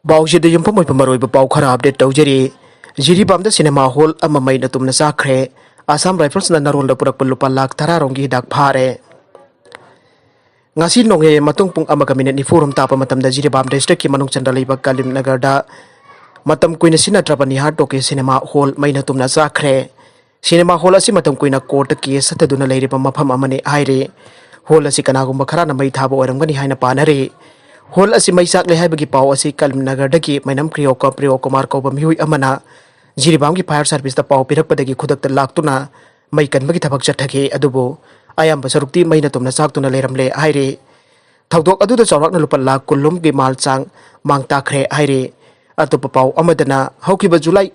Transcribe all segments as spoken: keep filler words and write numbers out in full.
ꯄꯥꯎꯁꯤꯗ ꯌꯨꯝꯐꯝ ꯑꯣꯏꯕ ꯃꯔꯨꯑꯣꯏꯕ ꯄꯥꯎ ꯈꯔ ꯑꯞꯗꯦꯠ ꯇꯧꯖꯔꯤ꯫ ꯖꯤꯔꯤꯕꯥꯝꯗ ꯁꯤꯅꯦꯃꯥ ꯍꯣꯜ ꯑꯃ ꯃꯩꯅ ꯇꯨꯝꯅ ꯆꯥꯛꯈ꯭ꯔꯦ꯫ ꯑꯁꯥꯝ ꯔꯥꯏꯐꯜꯁꯅ ꯅꯔꯣꯟꯗ ꯄꯨꯔꯛꯄ ꯂꯨꯄꯥ ꯂꯥꯈ ꯇꯔꯥ ꯔꯣꯝꯒꯤ ꯍꯤꯗꯥꯛ ꯐꯥꯔꯦ꯫ ꯉꯁꯤ ꯅꯣꯡꯌꯥꯏ ꯃꯇꯨꯡ ꯄꯨꯡ ꯑꯃꯒ ꯃꯤꯅꯤꯠ ꯅꯤꯐꯨ ꯔꯣꯝ ꯇꯥꯕ ꯃꯇꯝꯗ ꯖꯤꯔꯤꯕꯥꯝ ꯗꯤꯁꯇ꯭ꯔꯤꯛꯀꯤ ꯃꯅꯨꯡ ꯆꯟꯗ ꯂꯩꯕ ꯀꯥꯂꯤꯝ ꯅꯒꯔꯗ ꯃꯇꯝ ꯀꯨꯏꯅ ꯁꯤꯖꯤꯟꯅꯗ꯭ꯔꯕ ꯅꯤꯍꯥꯔ ꯇꯣꯀꯤꯁ ꯁꯤꯅꯦꯃꯥ ꯍꯣꯜ ꯃꯩꯅ ꯇꯨꯝꯅ ꯆꯥꯛꯈ꯭ꯔꯦ꯫ ꯁꯤꯅꯦꯃꯥ ꯍꯣꯜ ꯑꯁꯤ ꯃꯇꯝ ꯀꯨꯏꯅ ꯀꯣꯔꯠꯇ ꯀꯦꯁ ꯆꯠꯊꯗꯨꯅ ꯂꯩꯔꯤꯕ ꯃꯐꯝ ꯑꯃꯅꯤ ꯍꯥꯏꯔꯤ꯫ ꯍꯣꯜ ꯑꯁꯤ ꯀꯅꯥꯒꯨꯝꯕ ꯈꯔꯅ ꯃꯩ ꯊꯥꯕ ꯑꯣꯏꯔꯝꯒꯅꯤ ꯍꯥꯏꯅ ꯄꯥꯅꯔꯤ꯫ ꯍꯣꯜ ꯑꯁꯤ ꯃꯩ ꯆꯥꯛꯂꯦ ꯍꯥꯏꯕꯒꯤ ꯄꯥꯎ ꯑꯁꯤ ꯀꯥꯂꯤꯝ ꯅꯒꯔꯗꯒꯤ ꯃꯩꯅꯝ ꯀ꯭ꯔꯤꯌꯣ ꯀ-, ꯄ꯭ꯔꯤꯌꯣ ꯀꯨꯃꯥꯔ ꯀꯧꯕ ꯃꯤꯑꯣꯏ ꯑꯃꯅ ꯖꯤꯔꯤꯕꯥꯝꯒꯤ ꯐꯥꯌꯔ ꯁꯥꯔꯚꯤꯁꯇ ꯄꯥꯎ ꯄꯤꯔꯛꯄꯗꯒꯤ ꯈꯨꯗꯛꯇ ꯂꯥꯛꯇꯨꯅ ꯃꯩ ꯀꯟꯕꯒꯤ ꯊꯕꯛ ꯆꯠꯊꯈꯤ꯫ ꯑꯗꯨꯕꯨ ꯑꯌꯥꯝꯕ ꯁꯔꯨꯛꯇꯤ ꯃꯩꯅ ꯇꯨꯝꯅ ꯆꯥꯛꯇꯨꯅ ꯂꯩꯔꯝꯂꯦ ꯍꯥꯏꯔꯤ꯫ ꯊꯧꯗꯣꯛ ꯑꯗꯨꯗ ꯆꯥꯎꯔꯥꯛꯅ ꯂꯨꯄꯥ ꯂꯥꯈ ꯀꯨꯟ ꯂꯣꯝꯒꯤ ꯃꯥꯜ ꯆꯥꯡ ꯃꯥꯡ ꯇꯥꯛꯈ꯭ꯔꯦ ꯍꯥꯏꯔꯤ꯫ ꯑꯇꯣꯞꯄ ꯄꯥꯎ ꯑꯃꯗꯅ ꯍꯧꯈꯤꯕ ꯖꯨꯂꯥꯏ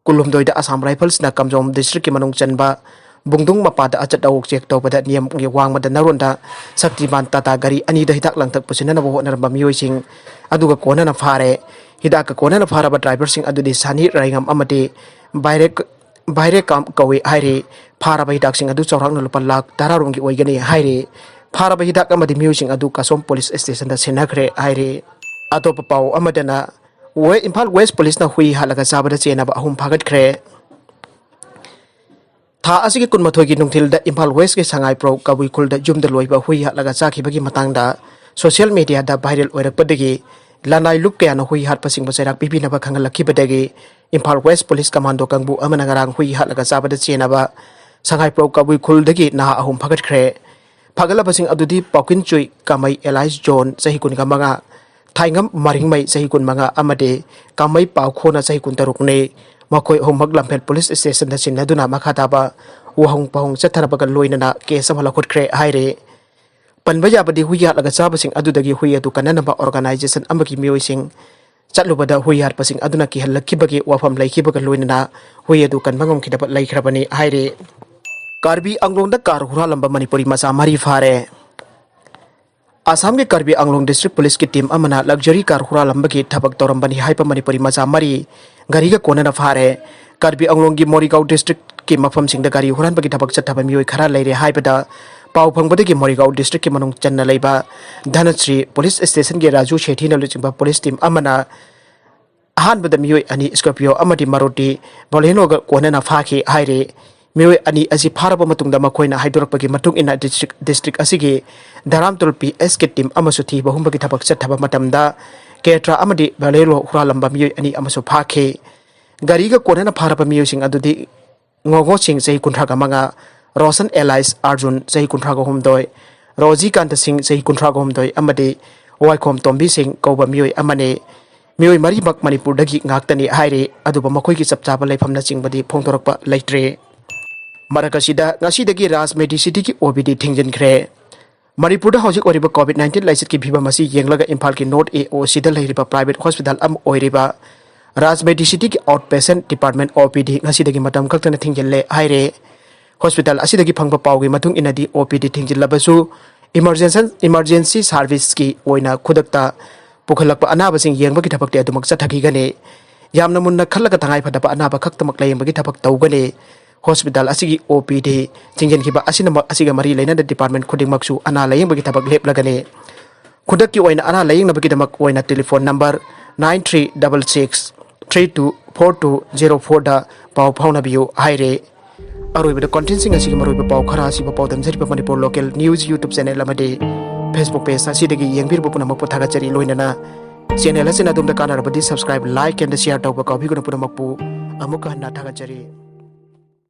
ꯀꯨꯟꯍꯨꯝꯗꯣꯏꯗ ꯑꯁꯥꯝ ꯔꯥꯏꯐꯜꯁꯅ ꯀꯥꯝꯖꯣꯡ ꯗꯤꯁꯇ꯭ꯔꯤꯛꯀꯤ ꯃꯅꯨꯡ ꯆꯟꯕ ꯕꯨꯡꯗꯨꯡ ꯃꯄꯥꯗ ꯑꯆꯠ ꯑꯋꯣꯛ ꯆꯦꯛ ꯇꯧꯕꯗ ꯅꯤꯌꯝꯒꯤ ꯋꯥꯡꯃꯗ ꯅꯔꯣꯟꯗ ꯁꯛꯇꯤꯃꯥꯟ ꯇꯥꯇꯥ ꯒꯥꯔꯤ ꯑꯅꯤꯗ ꯍꯤꯗꯥꯛ ꯂꯥꯡꯊꯛ ꯄꯨꯁꯤꯟꯅꯅꯕ ꯍꯣꯠꯅꯔꯝꯕ ꯃꯤꯑꯣꯏꯁꯤꯡ ꯑꯗꯨꯒ ꯀꯣꯟꯅꯅ ꯐꯥꯔꯦ꯫ ꯍꯤꯗꯥꯛꯀ ꯀꯣꯟꯅꯅ ꯐꯥꯔꯕ ꯗ꯭ꯔꯥꯏꯚꯔꯁꯤꯡ ꯑꯗꯨꯗꯤ ꯁꯥꯅꯤ ꯔꯥꯏꯉꯝ ꯑꯃꯗꯤ ꯚꯥꯏꯔꯦꯛ ꯚꯥꯏꯔꯦꯀꯥꯝ ꯀꯧꯏ ꯍꯥꯏꯔꯤ꯫ ꯐꯥꯔꯕ ꯍꯤꯗꯥꯛꯁꯤꯡ ꯑꯗꯨ ꯆꯥꯎꯔꯥꯛꯅ ꯂꯨꯄꯥ ꯂꯥꯈ ꯇꯔꯥ ꯔꯣꯝꯒꯤ ꯑꯣꯏꯒꯅꯤ ꯍꯥꯏꯔꯤ꯫ ꯐꯥꯔꯕ ꯍꯤꯗꯥꯛ ꯑꯃꯗꯤ ꯃꯤꯑꯣꯏꯁꯤꯡ ꯑꯗꯨ ꯀꯥꯁꯣꯝ ꯄꯨꯂꯤꯁ ꯁ꯭ꯇꯦꯁꯟꯗ ꯁꯤꯟꯅꯈ꯭ꯔꯦ ꯍꯥꯏꯔꯤ꯫ ꯑꯇꯣꯞꯄ ꯄꯥꯎ ꯑꯃꯗꯅ ꯋꯦ-, ꯏꯝꯐꯥꯜ ꯋꯦꯁ ꯄꯨꯂꯤꯁꯅ ꯍꯨꯏ ꯍꯥꯠꯂꯒ ꯆꯥꯕꯗ ꯆꯦꯟꯅꯕ ꯑꯍꯨꯝ ꯐꯥꯒꯠꯈ꯭ꯔꯦ꯫ ꯊꯥ ꯑꯁꯤꯒꯤ ꯀꯨꯟꯃꯥꯊꯣꯏꯒꯤ ꯅꯨꯡꯊꯤꯜꯗ ꯏꯝꯐꯥꯜ ꯋꯦꯁꯀꯤ ꯁꯉꯥꯏꯄ꯭ꯔꯧ ꯀꯕꯨꯏ ꯈꯨꯜꯗ ꯌꯨꯝꯗ ꯂꯣꯏꯕ ꯍꯨꯏ ꯍꯥꯠꯂꯒ ꯆꯥꯈꯤꯕꯒꯤ ꯃꯇꯥꯡꯗ ꯁꯣꯁꯤꯌꯦꯜ ꯃꯤꯗꯤꯌꯥꯗ ꯚꯥꯏꯔꯦꯜ ꯑꯣꯏꯔꯛꯄꯗꯒꯤ ꯂꯅꯥꯏ ꯂꯨꯞ ꯀꯌꯥꯅ ꯍꯨꯏ ꯍꯥꯠꯄꯁꯤꯡꯕꯨ ꯆꯩꯔꯥꯛ ꯄꯤꯕꯤꯅꯕ ꯈꯪꯍꯜꯂꯛꯈꯤꯕꯗꯒꯤ ꯏꯝꯐꯥꯜ ꯋꯦꯁ ꯄꯨꯂꯤꯁ ꯀꯃꯥꯟꯗꯣ ꯀꯥꯡꯕꯨ ꯑꯃꯅ ꯉꯔꯥꯡ ꯍꯨꯏ ꯍꯥꯠꯂꯒ ꯆꯥꯕꯗ ꯆꯦꯟꯅꯕ ꯁꯉꯥꯏꯄ꯭ꯔꯧ ꯀꯕꯨꯏ ꯈꯨꯜꯗꯒꯤ ꯅꯍꯥ ꯑꯍꯨꯝ ꯐꯥꯒꯠꯈ꯭ꯔꯦ꯫ ꯐꯥꯒꯠꯂꯕꯁꯤꯡ ꯑꯗꯨꯗꯤ ꯄꯥꯎꯀꯤꯟꯆꯨꯏ ꯀꯥꯃꯩ ꯑꯦꯂꯥꯏꯁ ꯖꯣꯟ, ꯆꯍꯤ ꯀꯨꯟꯒ ꯃꯉꯥ, ꯊꯥꯏꯉꯝ ꯃꯔꯤꯡꯃꯩ, ꯆꯍꯤ ꯀꯨꯟꯃꯉꯥ, ꯑꯃꯗꯤ ꯀꯥꯃꯩ ꯄꯥꯎꯈꯣꯅ, ꯆꯍꯤ ꯀꯨꯟꯇꯔꯨꯛꯅꯤ꯫ ꯃꯈꯣꯏ ꯑꯍꯨꯝꯃꯛ ꯂꯝꯐꯦꯜ ꯄꯨꯂꯤꯁ ꯁ꯭ꯇꯦꯁꯟꯗ ꯁꯤꯟꯅꯗꯨꯅ ꯃꯈꯥ ꯇꯥꯕ ꯋꯥꯍꯪ ꯄꯥꯎꯍꯪ ꯆꯠꯊꯔꯕꯒ ꯂꯣꯏꯅꯅ ꯀꯦꯁ ꯑꯃ ꯂꯧꯈꯠꯈ꯭ꯔꯦ ꯍꯥꯏꯔꯤ꯫ ꯄꯟꯕ ꯌꯥꯕꯗꯤ ꯍꯨꯏ ꯍꯥꯠꯂꯒ ꯆꯥꯕꯁꯤꯡ ꯑꯗꯨꯗꯒꯤ ꯍꯨꯏ ꯑꯗꯨ ꯀꯟꯅꯅꯕ ꯑꯣꯔꯒꯅꯥꯏꯖꯦꯁꯟ ꯑꯃꯒꯤ ꯃꯤꯑꯣꯏꯁꯤꯡ ꯆꯠꯂꯨꯕꯗ ꯍꯨꯏ ꯍꯥꯠꯄꯁꯤꯡ ꯑꯗꯨꯅ ꯀꯤꯍꯜꯂꯛꯈꯤꯕꯒꯤ ꯋꯥꯐꯝ ꯂꯩꯈꯤꯕꯒ ꯂꯣꯏꯅꯅ ꯍꯨꯏ ꯑꯗꯨ ꯀꯟꯕ ꯉꯝꯈꯤꯗꯕ ꯂꯩꯈ꯭ꯔꯕꯅꯤ ꯍꯥꯏꯔꯤ꯫ ꯀꯥꯔꯕꯤ ꯑꯪꯂꯣꯡꯗ ꯀꯥꯔ ꯍꯨꯔꯥꯜꯂꯝꯕ ꯃꯅꯤꯄꯨꯔꯤ ꯃꯆꯥ ꯃꯔꯤ ꯐꯥꯔꯦ꯫ ꯑꯁꯥꯝꯒꯤ ꯀꯥꯔꯕꯤ ꯑꯪꯂꯣꯡ ꯗꯤꯁꯇ꯭ꯔꯤꯛ ꯄꯨꯂꯤꯁꯀꯤ ꯇꯤꯝ ꯑꯃꯅ ꯂꯛꯖꯔꯤ ꯀꯥꯔ ꯍꯨꯔꯥꯜꯂꯝꯕꯒꯤ ꯊꯕꯛ ꯇꯧꯔꯝꯕꯅꯤ ꯍꯥꯏꯕ ꯃꯅꯤꯄꯨꯔꯤ ꯃꯆꯥ ꯃꯔꯤ ꯘꯔꯤꯒ ꯀꯣꯟꯅꯅ ꯐꯥꯔꯦ꯫ ꯀꯥꯔꯕꯤ ꯑꯪꯂꯣꯡꯒꯤ ꯃꯣꯔꯤꯒꯥꯎ ꯗꯤꯁꯇ꯭ꯔꯤꯛꯀꯤ ꯃꯐꯝꯁꯤꯡꯗ ꯒꯥꯔꯤ ꯍꯨꯔꯥꯟꯕꯒꯤ ꯊꯕꯛ ꯆꯠꯊꯕ ꯃꯤꯑꯣꯏ ꯈꯔ ꯂꯩꯔꯦ ꯍꯥꯏꯕꯗ ꯄꯥꯎ ꯐꯪꯕꯗꯒꯤ ꯃꯣꯔꯤꯒꯥꯎ district ꯀꯤ ꯃꯅꯨꯡ ꯆꯟꯅ ꯂꯩꯕ ꯙꯅꯁ꯭ꯔꯤ police station ꯒꯤ ꯔꯥꯖꯨ ꯁꯦꯊꯤꯅ ꯂꯨꯆꯤꯡꯕ police team ꯑꯃꯅ ꯑꯍꯥꯟꯕꯗ ꯃꯤꯑꯣꯏ ꯑꯅꯤ Scorpio ꯑꯃꯗꯤ Maruti Baleno ꯒ ꯀꯣꯟꯅꯅ ꯐꯥꯈꯤ ꯍꯥꯏꯔꯤ꯫ ꯃꯤꯑꯣꯏ ꯑꯅꯤ ꯑꯁꯤ ꯐꯥꯔꯕ ꯃꯇꯨꯡꯗ ꯃꯈꯣꯏꯅ ꯍꯥꯏꯗꯣꯔꯛꯄꯒꯤ ꯃꯇꯨꯡ ꯏꯟꯅ district, district ꯑꯁꯤꯒꯤ ꯙꯔꯥꯝꯇꯨꯜ P S ꯀꯤ team ꯑꯃꯁꯨ ꯊꯤꯕ ꯍꯨꯝꯕꯒꯤ ꯊꯕꯛ ꯆꯠꯊꯕ ꯃꯇꯝꯗ Creta ꯑꯃꯗꯤ Baleno ꯍꯨꯔꯥꯜꯂꯝꯕ ꯃꯤꯑꯣꯏ ꯑꯅꯤ ꯑꯃꯁꯨ ꯐꯥꯈꯤ꯫ ꯒꯥꯔꯤꯒ ꯀꯣꯟꯅꯅ ꯐꯥꯔꯕ ꯃꯤꯑꯣꯏꯁꯤꯡ ꯑꯗꯨꯗꯤ ꯉꯣꯉꯣ ꯁꯤꯡ ꯆꯍꯤ ꯀꯨꯟꯊ꯭ꯔꯥꯒ ꯃꯉꯥ, ꯔꯣꯁꯟ alias ꯑꯥꯔꯖꯨꯟ ꯆꯍꯤ ꯀꯨꯟꯊ꯭ꯔꯥꯒ ꯍꯨꯝꯗꯣꯏ, ꯔꯣꯖꯤ ꯀꯥꯟꯇ ꯁꯤꯡ ꯆꯍꯤ ꯀꯨꯟꯊ꯭ꯔꯥꯒ ꯍꯨꯝꯗꯣꯏ ꯑꯃꯗꯤ ꯋꯥꯏꯈꯣꯝ ꯇꯣꯝꯕꯤ ꯁꯤꯡ ꯀꯧꯕ ꯃꯤꯑꯣꯏ ꯑꯃꯅꯤ꯫ ꯃꯤꯑꯣꯏ ꯃꯔꯤꯃꯛ ꯃꯅꯤꯄꯨꯔꯗꯒꯤ ꯉꯥꯛꯇꯅꯤ ꯍꯥꯏꯔꯤ, ꯑꯗꯨꯕꯨ ꯃꯈꯣꯏꯒꯤ ꯆꯞ ꯆꯥꯕ ꯂꯩꯐꯝꯅꯆꯤꯡꯕꯗꯤ ꯐꯣꯡꯗꯣꯔꯛꯄ ꯂꯩꯇ꯭ꯔꯤ꯫ ꯃꯔꯛ ꯑꯁꯤꯗ ꯉꯁꯤꯗꯒꯤ ꯔꯥꯖ Medicity ꯒꯤ O P D ꯊꯤꯡꯖꯤꯟꯈ꯭ꯔꯦ꯫ ꯃꯅꯤꯄꯨꯔꯗ ꯍꯧꯖꯤꯛ ꯑꯣꯏꯔꯤꯕ COVID nineteen ꯂꯥꯏꯆꯠꯀꯤ ꯐꯤꯕꯝ ꯑꯁꯤ ꯌꯦꯡꯂꯒ ꯏꯝꯐꯥꯜꯒꯤ North A O C ꯗ ꯂꯩꯔꯤꯕ private hospital ꯑꯃ ꯑꯣꯏꯔꯤꯕ ꯔꯥꯖ Medicity ꯒꯤ out patient department O P D ꯉꯁꯤꯗꯒꯤ ꯃꯇꯝ ꯈꯛꯇꯅ ꯊꯤꯡꯖꯤꯜꯂꯦ ꯍꯥꯏꯔꯦ꯫ Hospital ꯑꯁꯤꯗꯒꯤ ꯐꯪꯕ ꯄꯥꯎꯒꯤ ꯃꯇꯨꯡ ꯏꯟꯅꯗꯤ O P D ꯊꯤꯡꯖꯤꯜꯂꯕꯁꯨ emergency, emergency service ꯀꯤ ꯑꯣꯏꯅ ꯈꯨꯗꯛꯇ ꯄꯨꯈꯠꯂꯛꯄ ꯑꯅꯥꯕꯁꯤꯡ ꯌꯦꯡꯕꯒꯤ ꯊꯕꯛꯇꯤ ꯑꯗꯨꯃꯛ ꯆꯠꯊꯈꯤꯒꯅꯤ꯫ ꯌꯥꯝꯅ ꯃꯨꯟꯅ ꯈꯜꯂꯒ ꯇꯉꯥꯏ ꯐꯗꯕ ꯑꯅꯥꯕ ꯈꯛꯇꯃꯛ ꯂꯥꯌꯦꯡꯕꯒꯤ ꯊꯕꯛ ꯇꯧꯒꯅꯤ꯫ Hospital ꯑꯁꯤꯒꯤ O P D ꯊꯤꯡꯖꯤꯟꯈꯤꯕ ꯑꯁꯤꯅ, ꯑꯁꯤꯒ ꯃꯔꯤ ꯂꯩꯅꯅ department ꯈꯨꯗꯤꯡꯃꯛꯁꯨ ꯑꯅꯥ ꯂꯥꯌꯦꯡꯕꯒꯤ ꯊꯕꯛ ꯂꯦꯞꯂꯒꯅꯤ꯫ ꯈꯨꯗꯛꯀꯤ ꯑꯣꯏꯅ ꯑꯅꯥ ꯂꯥꯌꯦꯡꯅꯕꯒꯤꯗꯃꯛ ꯑꯣꯏꯅ telephone number nine three double six three two four two zero four ꯗ ꯄꯥꯎ ꯐꯥꯎꯅꯕꯤꯌꯨ ꯍꯥꯏꯔꯦ꯫ ꯑꯔꯣꯏꯕꯗ content ꯁꯤꯡ ꯑꯁꯤꯒꯤ ꯃꯔꯨꯑꯣꯏꯕ ꯄꯥꯎ ꯈꯔ ꯑꯁꯤꯕꯨ ꯄꯥꯎꯗꯝꯖꯔꯤꯕ Manipur Local News YouTube channel ꯑꯃꯗꯤ Facebook page ꯑꯁꯤꯗꯒꯤ ꯌꯦꯡꯕꯤꯔꯤꯕ ꯄꯨꯝꯅꯃꯛꯄꯨ ꯊꯥꯒꯠꯆꯔꯤ꯫ ꯂꯣꯏꯅꯅ channel ꯑꯁꯤꯅ ꯑꯗꯣꯝꯗ ꯀꯥꯟꯅꯔꯕꯗꯤ subscribe, like and share ꯇꯧꯕ ꯀꯥꯎꯕꯤꯒꯅꯨ꯫ ꯄꯨꯝꯅꯃꯛꯄꯨ ꯑꯃꯨꯛꯀ ꯍꯟꯅ ꯊꯥꯒꯠꯆꯔꯤ꯫